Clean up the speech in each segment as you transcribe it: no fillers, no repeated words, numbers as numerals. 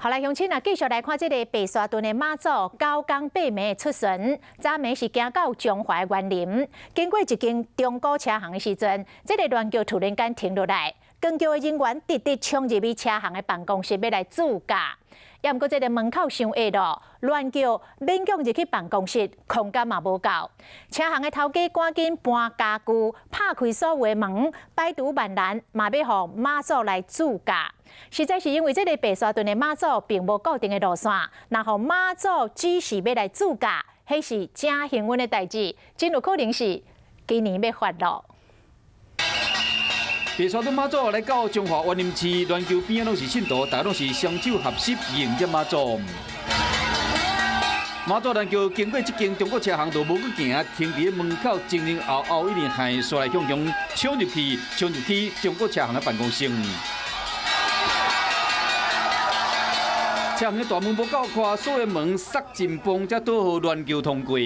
好來，鄉親啊，繼續來看這个白沙屯的媽祖9更8暝出巡，昨暝是行到彰化員林，經過一間中古車行的時陣，這个鸞轎突然間停落來，扛轎的人員直直衝入去車行的辦公室欲來駐駕，也毋過這个門口傷狹咯，鸞轎勉強入去辦公室，空間嘛無夠。車行的頭家趕緊搬家具，拍開所有的門，排除萬難，嘛欲予媽祖來駐駕。實在是因為這个白沙屯的媽祖並無固定的路線，若予媽祖指示欲來駐駕，彼是誠幸運的代誌，真有可能是今年欲發咯。白沙屯媽祖來到彰化員林市，鸞轎邊仔攏是信徒，大家攏是雙手合十迎接媽祖。媽祖鸞轎經過這間中國車行就無閣行，停佇門口，前前後後一連還煞來向向衝入去，衝入去中國車行的辦公室。車行的大門無夠寬，所以門塞真崩，才拄好鸞轎通過。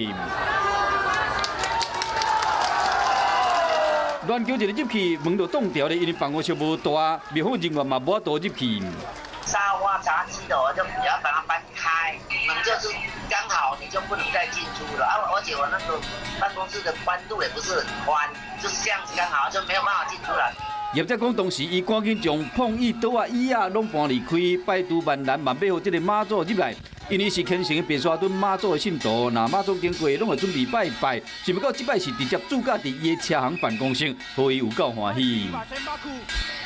鸞轎一入去，門就擋牢咧，因為辦公室無大，滅火人員嘛無法度入去。沙發、茶几的，我就也要把它搬開，門就是剛好，你就不能再進出了。啊，而且我那個辦公室的寬度也不是很寬，就是這樣子剛好，就沒有辦法進出了。業者講，當時伊趕緊將碰椅、桌仔、椅仔攏搬離開，排除萬難，嘛欲予這个媽祖入來。因為是虔誠的白沙屯媽祖的信徒，若媽祖經過，攏會準備拜拜。想欲到這擺是直接駐駕佇伊的車行辦公室，予伊有夠歡喜。